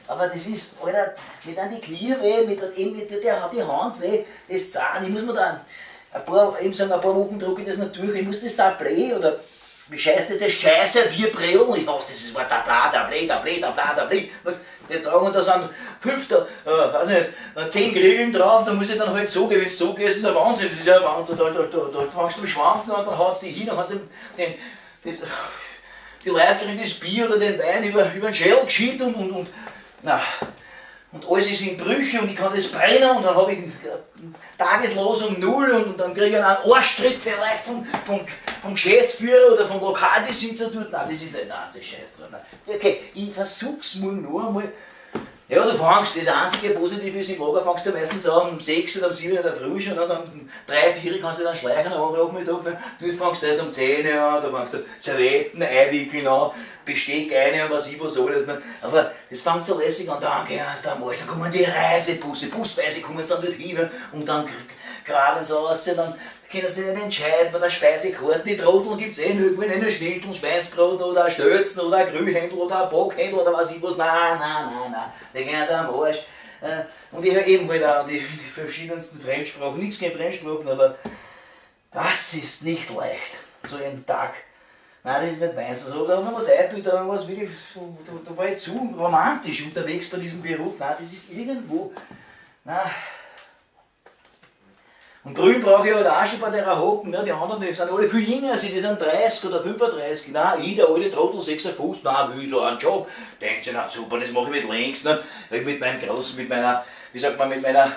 Aber das ist, Alter, mir tun die Knie weh, mir tut eben mit der, die Hand weh, das Zahn, ich muss mir da ein paar, eben sagen, ein paar Wochen drucke ich das noch durch, ich muss das Tablet oder wie scheißt das, das Scheiße, wir Brillen, ich hasse das, das war Tabla, Tablet, Tablet, Tabla, Tablet, das tragen und da sind 5, weiß nicht, 10 Grillen drauf, da muss ich dann halt so gehen, wenn es so geht, ist das ein Wahnsinn, das ist ja ein Wahnsinn, da fängst du am Schwanken an, dann haust du dich hin, dann hast du die Leute kriegen das Bier oder den Wein über den Schädel geschieht und na, und alles ist in Brüche und ich kann das brennen und dann habe ich Tageslosung 0 und dann kriege ich einen Arschtritt vielleicht vom Geschäftsführer oder vom Lokalbesitzer dort. Nein, das ist nicht, nein, das ist scheiß drauf. Okay, ich versuch's mal nur einmal. Ja, du fängst, das einzige Positive ist, im Lager fängst du meistens an um 6 oder um 7 in der Früh schon, ne, dann um 3, 4 kannst du dann schleichen am Nachmittag. Ne. Dort fängst du erst um 10 an, da fängst du Servietten einwickeln an, Besteck ein und was ich was alles. Ne. Aber das fängt so lässig an, dann gehen sie am Arsch, dann kommen die Reisebusse, busweise kommen sie dann dort hin, ne, und dann graben sie aus, und dann können sie nicht entscheiden bei der Speisekarte. Die Trotteln gibt's eh nicht, wollen eh nur Schnitzel, Schweinsbraten oder ein Stelzen oder ein Grühhändel oder ein Bockhändel oder was ich was. Nein, nein, nein, nein, die gehen da am Arsch. Und ich höre eben halt auch die verschiedensten Fremdsprachen, nichts gegen Fremdsprachen, aber das ist nicht leicht, so ein Tag. Nein, das ist nicht meins. Also, da haben wir was eingebildet, da haben wir was wirklich, da war ich zu romantisch unterwegs bei diesem Beruf. Nein, das ist irgendwo, nein. Und grün brauche ich halt auch schon bei der Hocken, ne? Die anderen, die sind alle viel jünger als ich, die sind 30 oder 35. Nein, ich, der alte Trottel, 56, nein, will so einen Job. Denkt sich, na super, das mache ich mit links, ne? Ich mit meinem großen, mit meiner, wie sagt man, mit meiner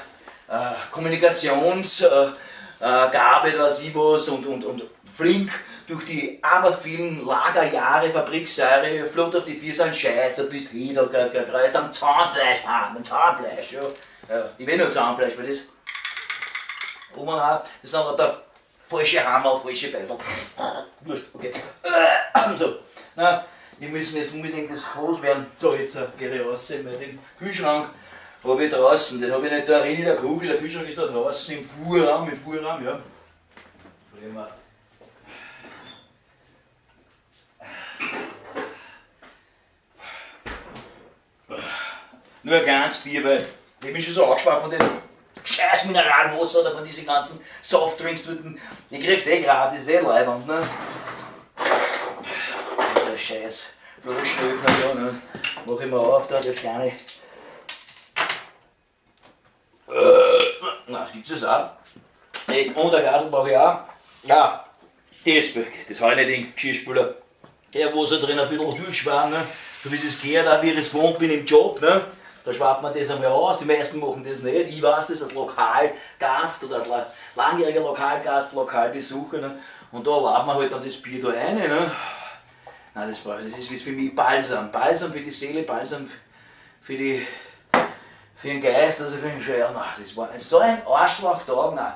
Kommunikationsgabe, was ich was, und flink durch die abervielen Lagerjahre, Fabriksjahre, flott auf die vier, so ein Scheiß, da bist du hin, da kreist am Zahnfleisch, am Zahnfleisch, ja. Ja, ich will nur Zahnfleisch, weil das. Oben auch, das ist aber der falsche Hammer, falsche Beisel. Okay. So, na, wir müssen jetzt unbedingt das loswerden. So, jetzt gehe ich raus in den Kühlschrank. Habe ich draußen, den habe ich nicht da drin in der Küche, der Kühlschrank ist da draußen im Fuhrraum, ja. Nur ein kleines Bier, weil ich bin schon so angespannt von den scheiß Mineralwasser oder von diesen ganzen Softdrinks dort. Die kriegst eh gratis, eh leibend, ne? Der scheiß Flaschenöffner da, ne? Mach ich mal auf da, das kleine. Na, das gibt's das auch. Und ein Glas brauche ich auch. Ja, das hau ich nicht in den Geschirrspüler. Der, wo so drin ein bisschen durchschwamm, ne? So wie es gehört, auch wie ich es gewohnt bin im Job, ne? Da schwappt man das einmal aus, die meisten machen das nicht. Ich weiß das als Lokalgast oder als langjähriger Lokalgast, Lokalbesucher. Ne? Und da laden wir halt dann das Bier da rein. Ne? Nein, das ist für mich Balsam. Balsam für die Seele, Balsam für den Geist, also für den Scheiß. Nein, das war so ein Arschlochtag. Nein.